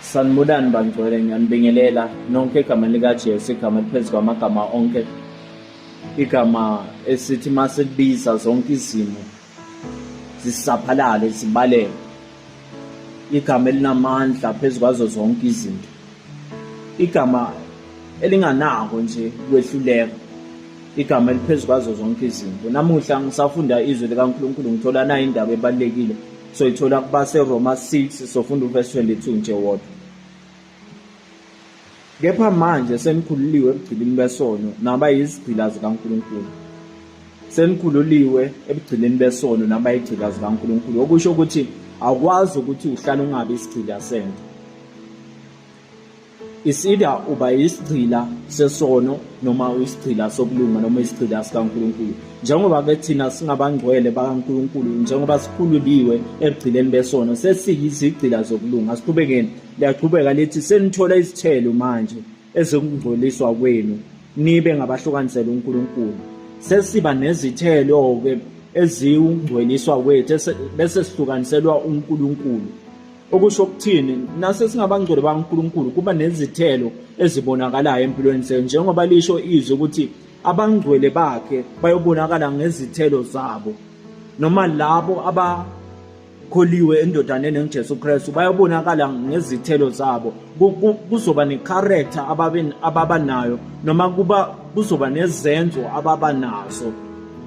Sanibonani bangcwele, ngiyanibingelela nonke egameni likaJesu, igama eliphezu kwamagama onke, igama esithi uma silibiza zonke izimo zisaphalale zibaleke, igama elinamandla phezu kwazo zonke izinto, igama elinganako nje ukwehluleka, igama eliphezu kwazo zonke izinto. Namuhla ngisafunda izwi likaNkulunkulu ngithola nayo indaba ebalulekile soyithola kubaseRoma 6 sofunda uvesi 22 nje wodwa. Kepha manje senikhululiwe ebugqilini besono nabayizigqila zikaNkulunkulu. Senikhululiwe ebugqilini besono nabayigqila zikaNkulunkulu, okusho ukuthi awukwazi ukuthi uhlale ungabi isigqila sento. It's either uba yisigqila sesono noma uyisigqila sokulunga noma isigqila sikaNkulunkulu. Njengoba ke thina singabangcwele bakaNkulunkulu, njengoba sikhululiwe ebugqileni besono, sesiyizigqila zokulunga. Siqhubekeni. Liyaqhubeka lithi senithola izithelo manje ezokungcweliswa kwenu, nibe ngabahlukanisela uNkulunkulu. Sesiba nezithelo-ke eziwungcweliswa kwethu bese sihlukaniselwa uNkulunkulu. Okusho ukuthini? Nase singabangcwele bakaNkulunkulu kuba nezithelo ezibonakalayo empilweni zethu, njengoba lisho izwi ukuthi abangcwele bakhe bayobonakala ngezithelo zabo, noma labo abakholiwe endodaneni enguJesu Kristu bayobonakala ngezithelo zabo. Kuzoba ne-character ababanayo, noma kuba kuzoba nezenzo ababanazo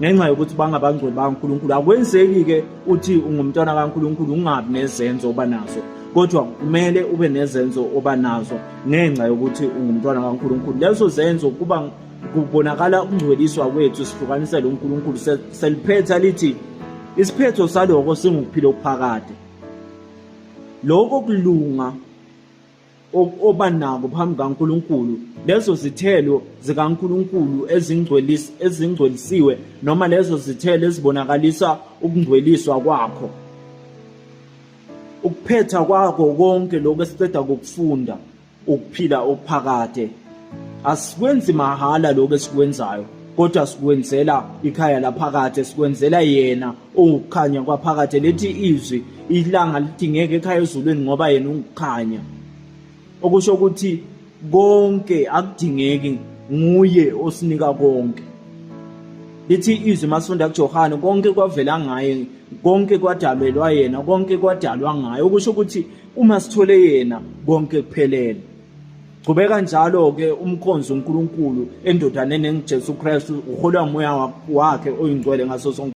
ngenxa yokuthi bangabangcwele bakaNkulunkulu. Akwenzeki-ke uthi ungumntwana kaNkulunkulu ungabi nezenzo oba nazo, kodwa kumele ube nezenzo oba nazo ngenxa yokuthi ungumntwana kaNkulunkulu. Lezo zenzo kuba kubonakala ukungcweliswa kwethu, sihlukanisele uNkulunkulu. Seliphetha lithi isiphetho saloko singukuphila okuphakade. Lokho kulunga oba nako phambi kaNkulunkulu, lezo zithelo zikaNkulunkulu ezingcwelisiwe, noma lezo zithelo ezibonakalisa ukungcweliswa kwakho, ukuphetha kwakho konke lokhu esiqeda kokufunda, ukuphila okuphakade. Asikwenzi mahhala lokhu esikwenzayo, kodwa sikwenzela ikhaya laphakade, sikwenzela yena owukukhanya kwaphakade. Lethi izwi ilanga lidingeke ekhaya ezulwini ngoba yena ungukukhanya, okusho ukuthi konke akudingeki, nguye osinika konke. Lithi izwi masifunda kuJohane, konke kwavela ngaye, konke kwadalelwa yena, konke kwadalwa ngaye, okusho ukuthi uma sithole yena konke kuphelele. Qhubeka njalo-ke umkhonzi uNkulunkulu endodaneni enguJesu Kristu, uholwa umoya wakhe oyingcwele ngaso sonke.